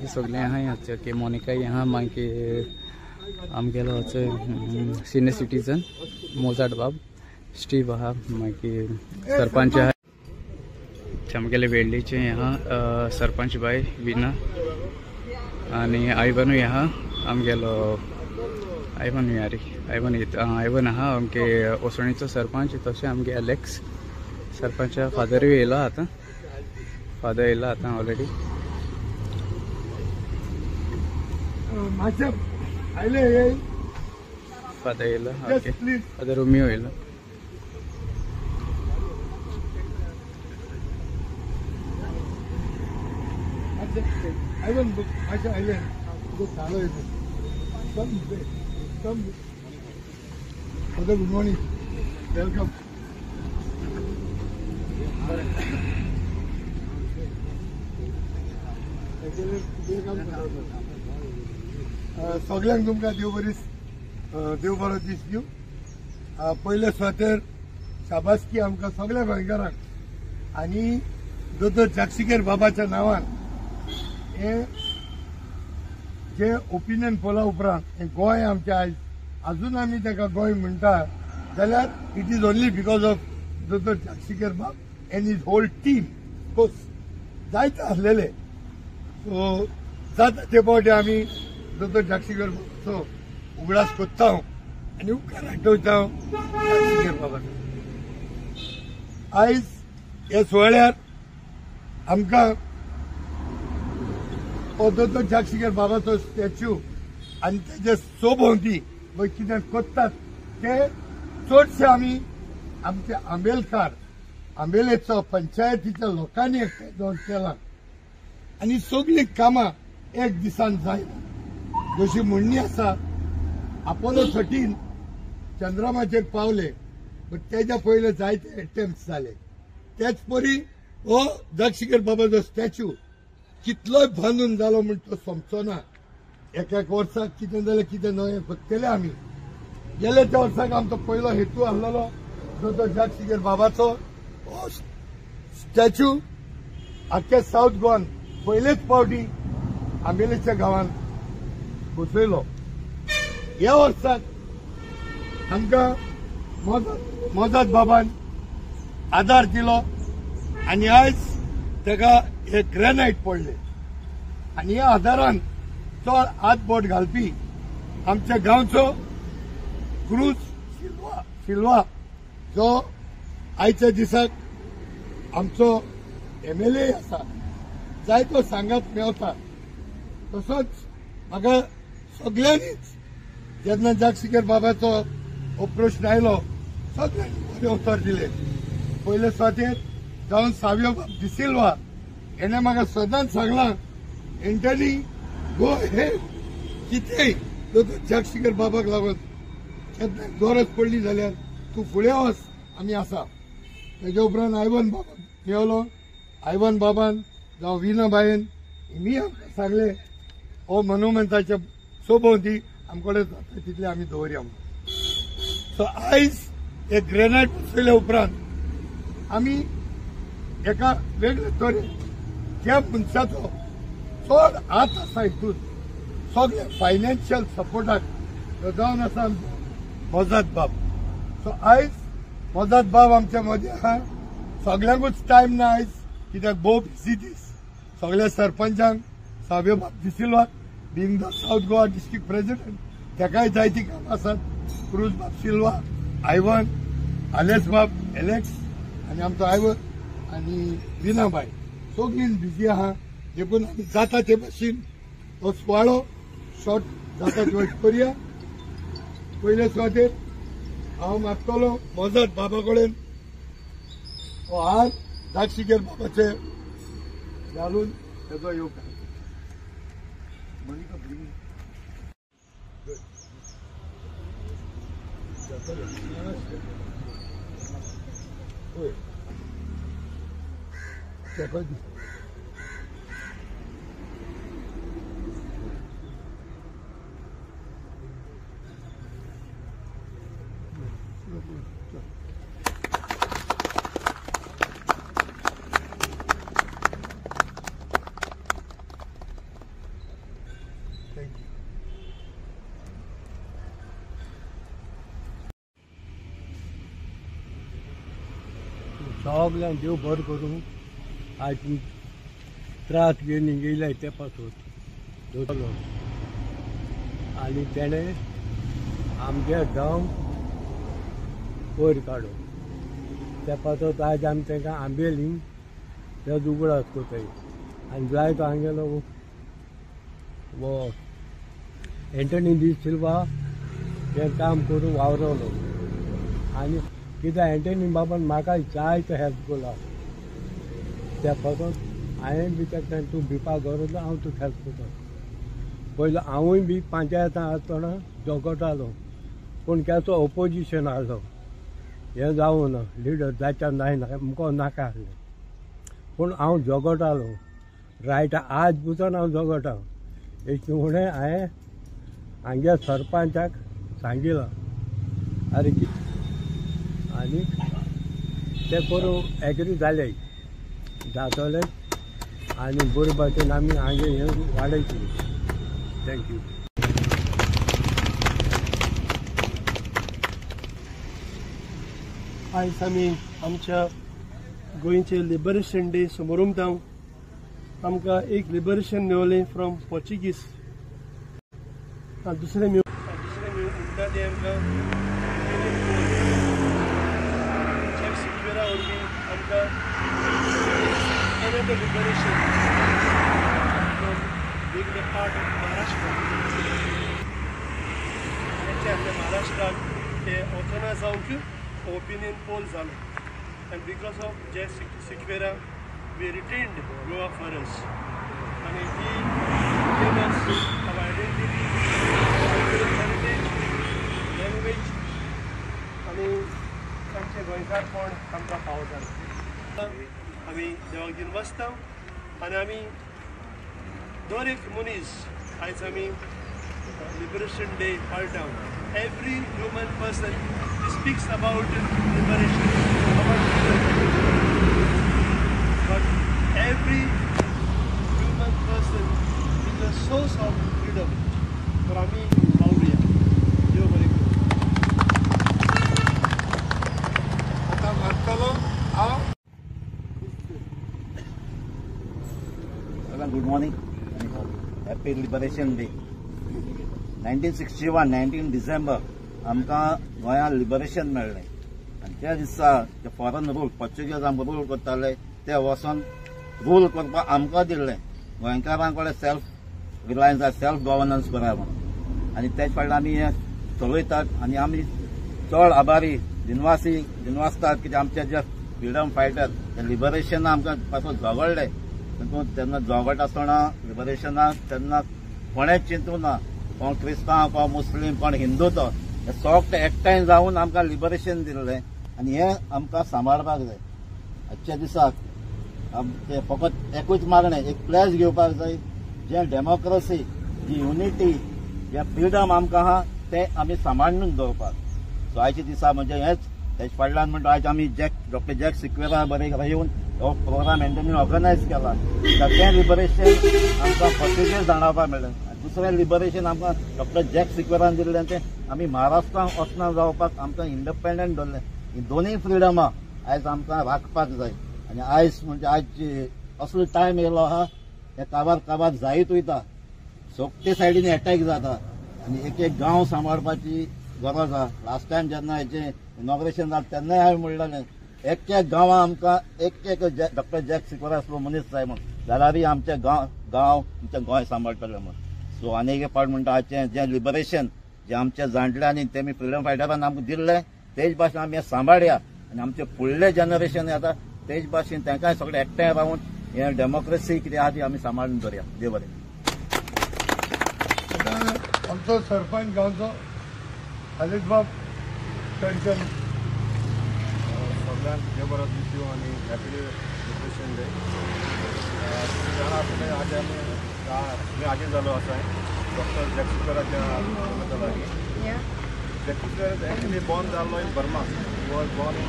बाकी सगळे आहा ओके मोनिका आहा मागीर आमगेलो सिनियर सिटीजन मोजाट बाब स्टीव आहा मागीर सरपंच आहा आमगेले वेडलीचे आहा सरपंच बाय विना आनी आयवनूय आहा आमगेलो आयवन यारी आयवन आयवन आहा आमगे ओसणीचो सरपंच तशें आमगे एलेक्स सरपंच फादरूय येयला आतां फादर येयला आतां ऑलरेडी फादर येयला ओके फादर रोमियो येयला Father, good morning. Welcome. सगळ्यांक तुमकां देव बरी देव बरो दीस दिवं. पयले सुवातेर शाबासकी आमकां सगळ्या गोंयकारांक आनी दोतोर जाक्षीकर बाबाच्या नांवान हे जे ओपिनियन पोला उपरांत हे गोंय आमचें आयज अजून आमी ताका गोंय म्हणटा जाल्यार it is only because of दोतोर जाक्षीकर बाब and his whole team course जायते आसलेले. सो जाता ते फावटी आमी दोतोर जाक्षीकर बाबाचो उगडास कोत्ता आनी उपकार आठवता जाक्षीकर बाबाचो. आयज ह्या सुवाळ्यार आमकां हो दोतोर जाक्षीकर बाबाचो स्टॅच्यू आनी तेजे सोभोंवती कितें कोत्तात ते चडशे आमी आमचे आंबेलकार आंबेलेचो पंचायतीच्या लोकांनी एकठांय जावन केला आनी सगळीं कामां एक दिसान जायना. जशी म्हणणी आसा अपोलो 13 चंद्रमाचेर पावले बट तेज्या पयले जायते एटेम्प्ट जाले. तेच परी हो जाक्षीकर बाबाचो स्टॅच्यू कितलोय बांदून जालो म्हण तो सोंपचो ना. एक एक वर्साक कितें जाल्यार कितें नवें करतले आमी. गेले त्या वर्साक आमचो पयलो हेतू आसलेलो दोतोर जाक्षीकर बाबाचो हो स्टॅच्यू आख्या सावथ गोवान पयलेच फावटी आंबेलेच्या गांवान बसयलो. ह्या वर्साक आमकां मोजात बाबान आदार दिलो आनी आयज ताका हे ग्रेनायट पडले आनी ह्या आदारान चड हात बोट घालपी आमच्या गांवचो क्रूज सिल्वा जो आयच्या दिसाक आमचो MLA आसा जायतो सांगात मेवता. तसोच म्हाका सगळ्यांनीच जेन्ना जाक्षीकर बाबाचो हो प्रश्न आयलो सगळ्यांनी बरें उतर दिलें. पयले सुवातेर जावन सावियो बाब डिसिल्वा हेणें म्हाका सदांच सांगलां एंटनी गो हे कितेंय दोतोर जाक्षीकर बाबाक लागून केन्ना गरज पडली जाल्यार तूं फुडें वच आमी आसा. तेजे उपरांत आयवन बाबाक मेवलो. आयवन बाबान जावं विना बायन हेमी आमकां सांगलें हो मोनुमेंटाच्या सोभोंवती आमकडे जाता तितलें आमी दवरया म्हणून. सो आयज हे ग्रेनायट बसयल्या उपरांत आमी एका वेगळे तरेन त्या मनशाचो चड हात आसा हितून सगळे फायनान्शियल सपोर्टाक तो जावन आसा आमचो मोजात बाब. सो आयज मोजात बाब आमच्या मदीं आहा. सगळ्यांकूच टायम ना आयज कित्याक भोव बिजी दीस. सगळ्या सरपंचांक सावियो बाब डिसिल्वाक being the South Goa district president ताकाय जायतीं कामां आसात. क्रूज बाब सिल्वा आयवन आलेस बाब एलेक्स आनी आमचो आयवन आनी विनाबाय सगळीं बिजी आहा. देखून आमी जाता ते भाशेन हो सुवाळो शॉर्ट जाता ते करुया. पयले सुवातेर हांव मागतलो मोजात बाबा कडेन हो हार जाक्षीकर बाबाचे घालून तेजो येवकार. सगळ्यांक देव बरें करूं. आज त्रास घेवन येयले ते पासून दोतलो आनी तेणें आमगे गांव वयर काडलो. त्या पासत आयज आमी तांकां आंबेली तेजो उगडास करताय. आनी जाय तो हांगेलो हो एंटनी डी सिल्वा हें काम करून वावरलो. आनी कित्याक एंटनी बाबान म्हाका जायतो हेल्प केला. त्या पासून हांवें बी ताका तूं भिवपाक गरज ना, हांव तुका हेल्प करता. पयलो हांवूय बी पंचायतां आसतना झगडटालो, पूण केसो ओपोजिशन आहलो, हें जावं ना, लिडर जायच्या जायना मुको नाका आहलें. पूण हांव झगडटालो रायट, आज पसून हांव झगडटा. एक म्हणून हांवें हांगे सरपंचाक सांगिलां आरे की आनी ते करून एग्री जाले जातले आनी बरे भाशेन आमी हांगे हें वाडयतली. Thank you. आयज आमी आमच्या गोंयचे लिबरेशन डे समोरमता. आमकां एक लिबरेशन मेवलें फ्रॉम पोर्चुगीज, दुसरें म्हणटा तें आमकां जॅक सिक्वेरा वरवीं आमकां another liberation from being the part of Maharashtra. आपल्या महाराष्ट्राक ते वचना जावंक ओपिनियन पोल जालो. And because of Jack Sequeira we retained Goa for us. And he gave us our identity, cultural heritage, language, आणि आमचे गोंयकारपण आमकां फावो जालें. आमी देवाक दिनवासता आनी आमी दर एक मनीस आयज आमी लिबरेशन डे पाळटा. Every human person speaks about liberation, about freedom. But every human person is a source of freedom. तर आमी पावया. देव बरें करूं. आतां मारतलो हांव. Good morning. Happy Liberation Day. 1961 19 December आमकां गोंयांत लिबरेशन मेळ्ळें. आनी त्या दिसा ते फॉरन रूल पोर्चुगीज आमकां रूल करताले ते वचोन रूल करपाक आमकां दिल्लें. गोंयकारां कडेन सेल्फ रिलायन्स आसा, सेल्फ गवर्नन्स करा म्हणून. आनी तेच फाटल्यान आमी हें चलयतात आनी आमी चड आभारी दिनवासी दिनवासतात कित्याक आमचे जे फ्रिडम फायटर ते लिबरेशना आमकां पासून झगडले. तेन्ना झगडटा आसतना लिबरेशनाक तेन्ना कोणेच चिंतूं ना, कोण क्रिस्तांव, कोण मुस्लीम, कोण हिंदू, तो हे सगळे एकठांय जावन आमकां लिबरेशन दिल्लें आनी हें आमकां सांबाळपाक जाय. आजच्या दिसाक आमचें फकत एकूच मागणें, एक प्लेज घेवपाक जाय, जें डेमोक्रेसी, जी युनिटी, जें फ्रिडम आमकां आहा तें आमी सांबाळून दवरपाक. सो आयच्या दिसा म्हणजे हेंच तेज फाटल्यान म्हणटा आयज आमी डॉक्टर जॅक सिक्वेरा बरें येवन हो प्रोग्राम एंटनी ऑर्गनायज केला. तें लिबरेशन आमकां पोर्चुगीज जाणावपाक मेळ्ळें. दुसरें लिबरेशन आमकां डॉक्टर जॅक सिक्वेरान दिल्लें तें आमी महाराष्ट्रान वचना जावपाक आमकां इंडिपेंडंट दवरलें. ही दोनूय फ्रिडमां आयज आमकां राखपाक जाय. आनी आयज म्हणजे आयज असलो टायम येयलो आहा, हे काबार काबार जायत वयता, सगळे सायडीन एटॅक जाता आनी एक एक गांव सांबाळपाची गरज आहा. लास्ट टायम जेन्ना हेचें इनॉग्रेशन जालें तेन्नाय हांवें म्हणलेलें एक एक गांवां आमकां एक एक डॉक्टर जॅक सिक्वेरा असलो मनीस जाय म्हूण, जाल्यारय आमचें गांव आमचें गोंय सांबाळटलें म्हूण. सो आनी एक पाट म्हणटा आयचें जें लिबरेशन जें आमच्या जाणट्यांनी तेमी फ्रिडम फायटरान आमकां दिल्लें तेच भाशेन आमी हें सांबाळया आनी आमचें फुडलें जनरेशन येता तेच भाशेन तांकांय सगळें एकठांय रावन हें डेमोक्रेसी कितें आहा ती आमी सांबाळून दवरया. देव बरें. आमचो सरपंच गांवचो खालीद बाब टंचन. सगळ्यांक देव बरो दिवं आनी हॅपी लिबरेशन डे. जाणा आसतलें आज आमी हाजीर जालो आसा डॉक्टर जॅक सिक्वेराच्या लागीं. जॅक सिक्वेरा एक्चुअली बॉर्न जाल्लो in Burma, was born in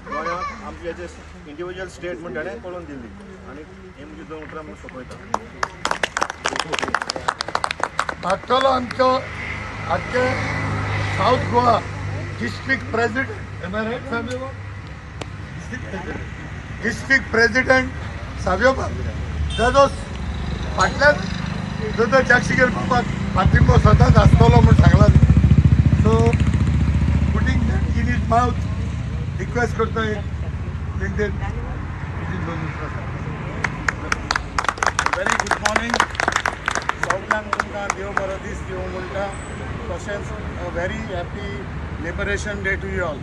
गोंयांत आमचे जे इंडिविज्युअल स्टेट म्हण ताणें कळोवन दिल्ली आनी हे म्हणजे दोन उतरां म्हूण सोंपयता. धाकटलो आमचो आजचे South Goa district president, am I right, Sanjay? District president Savio बाब जाजो फाटल्यान जो तो जॅक सिकेर बाबाक पाठिंबो सदांच आसतलो म्हूण सांगला. So putting that in his mouth request करता एक दोन. व्हेरी गुड मॉर्निंग सगल्यांक तुमकां देव बरो दीस दिवं म्हणटा. तशेंच very happy liberation day to you all.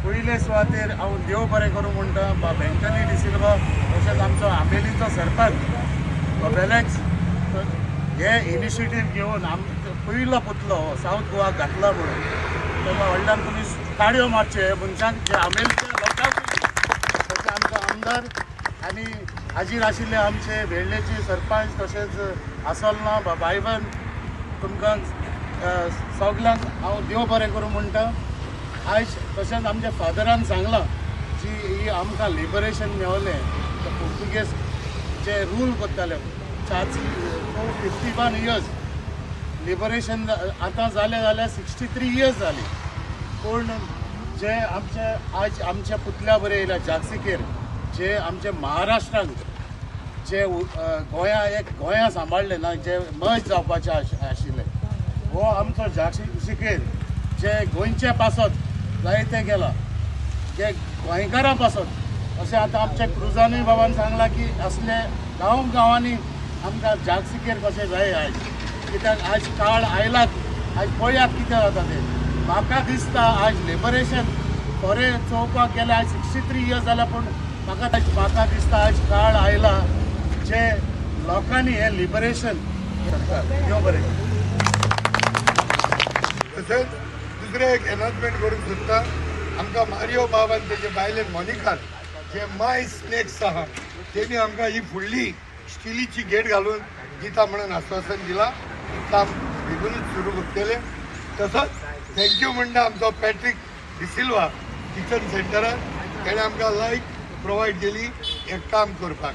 पयले सुवातेर हांव देव बरें करूं म्हणटा बाब एंथनी डिसिल्वा तशेंच आमचो आंबेलीचो सरपंच बाब एलेक्स हे इनिशिएटीव घेवन पयलो पुतलो सावथ गोवा घातला म्हणून तेन्ना व्हडल्यान तुमी ताळयो मारच्यो हे मनशांक जे आंबेलीच्या लोकांक. तशें आमचो आमदार आनी हाजीर आशिल्ले आमचे वेर्लेचे सरपंच तशेंच आसोलना बाबायवन तुमकां सगल्यांक हांव देव बरें करूं म्हणटा. आयज तशेंच आमच्या फादरान सांगलां जी ही आमकां लिबरेशन मेवलें ते पुर्तुगेज जे रूल करताले 451 इयर्स लिबरेशन आतां जालें जाल्यार 63 इयर्स जाली. पूण जे आमचे आज आमच्या पुतल्या बरें येयल्या जॅक सिकेर जे आमचे महाराष्ट्रांत जे गोंया एक गोंया सांबाळ्ळें ना जे मर्ज जावपाचें आशिल्लें हो आमचो जॅक सिकेर जे गोंयचे पासत जायते गेला जे गोंयकारां पासत. अशें आतां आमच्या क्रुजानूय बाबान सांगलां की असले गांव गांवांनी आमकां जॅक सिकेर कशें जाय आयज कित्याक आयज काळ आयलात आयज पळयात कितें जाता तें. म्हाका दिसता आयज लिबरेशन खरें चोवपाक गेल्यार आयज 63 इयर्स जाल्या पूण म्हाका दिसता आयज काळ आयला जे लोकांनी हें लिबरेशन देव बरें. तशेंच दुसरें एक एनाउन्समेंट करूंक सोदता. आमकां मारियो बाब आनी तेजे बायलेन मोनिकान जे माय स्नेक्स आहा तेणी आमकां ही फुडली स्टिलीची गेट घालून दिता म्हणून आश्वासन दिलां. काम बेगीनूच सुरू करतले. तसोच thank you म्हणटा आमचो पॅट्रीक डिसिल्वा किचन सेंटरान तेणें आमकां लायट प्रोवायड केली हें काम करपाक.